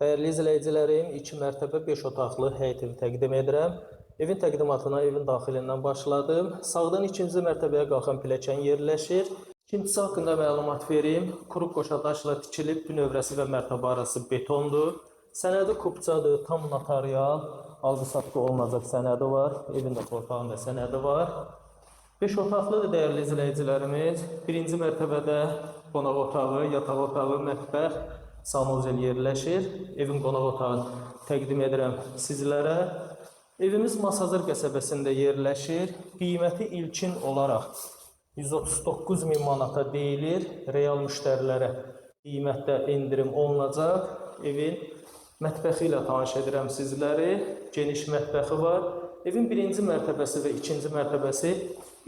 Dəyərli izləyicilərim, 2 mərtəbə 5 otaqlı həyət evi təqdim edirəm. Evin təqdimatına evin daxilindən başladım. Sağdan ikinci mərtəbəyə qalxan pilləkən yerləşir. İkincisi haqqında məlumat verim. Kuru qoşa daşla tikilib, bünövrəsi və mərtəbə arası betondur. Sənədi kupçadır, tam notarial, alqı-satqı olunacaq sənədi var. Evin də torpağın da sənədi var. 5 otaqlıdır dəyərli izləyicilərimiz. Birinci mərtəbədə qonaq otağı, yataq otağı, mətbəx, sanuzel yerləşir. Evin qonaq otağını təqdim edirəm sizlərə. Evimiz Masazır qəsəbəsində yerləşir. Qiyməti ilkin olaraq 139 min manata deyilir. Real müştərilərə qiymətdə endirim olunacaq. Evin mətbəxi ilə tanış edirəm sizləri. Geniş mətbəxi var. Evin birinci mərtəbəsi və ikinci mərtəbəsi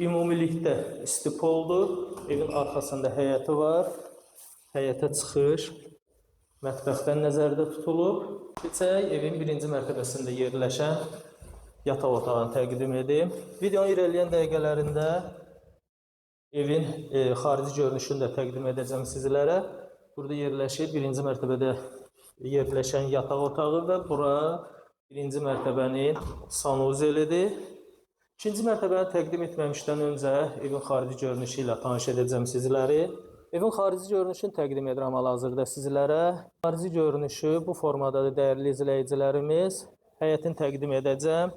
ümumilikdə istipoldur. Evin arxasında həyəti var. Həyətə çıxış mətbəxdən nəzərdə tutulub. Keçək evin birinci mərtəbəsində yerləşən yataq otağını təqdim edim. Videonun irəliləyən dəqiqələrində evin xarici görünüşünü də təqdim edəcəm sizlərə. Burada yerləşir birinci mərtəbədə yerləşən yataq otağı və bura birinci mərtəbənin sanuzelidir. İkinci mərtəbəni təqdim etməmişdən öncə evin xarici görünüşü ilə tanış edəcəm sizləri. Evin xarici görünüşünü təqdim edirəm hal-hazırda sizlərə. Xarici görünüşü bu formadadır dəyərli izləyicilərimiz. Həyətini təqdim edəcəm.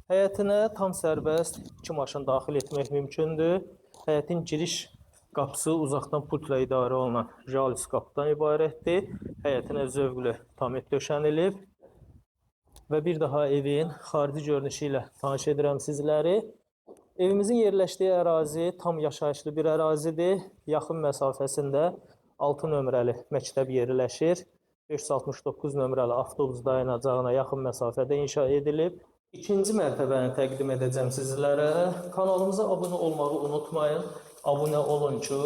Həyətinə tam sərbəst 2 maşın daxil etmək mümkündür. Həyətin giriş qapısı uzaqdan pultla idarə olunan jalis qapıdan ibarətdir. Həyətinə zövqlü tamet döşənilib. Və bir daha evin xarici görünüşü ilə tanış edirəm sizləri. Evimizin yerləşdiyi ərazi tam yaşayışlı bir ərazidir. Yaxın məsafəsində 6 nömrəli məktəb yerləşir. 569 nömrəli avtobus dayanacağına yaxın məsafədə inşa edilib. İkinci mərtəbəni təqdim edəcəm sizlərə. Kanalımıza abunə olmağı unutmayın. Abunə olun ki,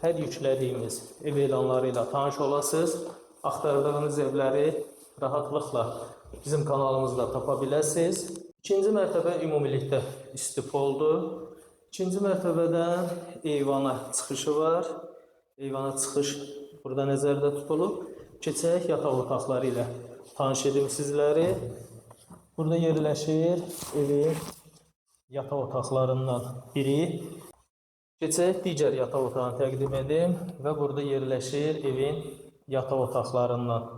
hər yüklədiyimiz ev elanları ilə tanış olasınız. Axtardığınız evləri rahatlıqla bizim kanalımızda tapa biləsiniz. İkinci mərtəbə ümumilikdə istipoldur. İkinci mərtəbədən eyvana çıxışı var. Eyvana çıxış burada nəzərdə tutulub. Keçək yataq otaqları ilə tanış edim sizləri. Burada yerləşir evin yataq otaqlarından biri. Keçək digər yataq otağını təqdim edim və burada yerləşir evin yataq otaqlarından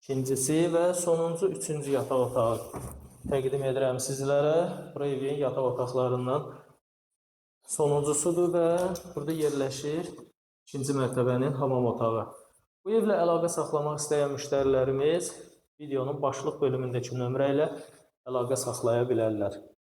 ikincisi və sonuncu üçüncü yataq otağı təqdim edirəm sizlərə. Bura evin yataq otaqlarından sonuncusudur və burada yerləşir ikinci mərtəbənin hamam otağı. Bu evlə əlaqə saxlamaq istəyən müştərilərimiz videonun başlıq bölümündəki nömrə ilə əlaqə saxlaya bilərlər.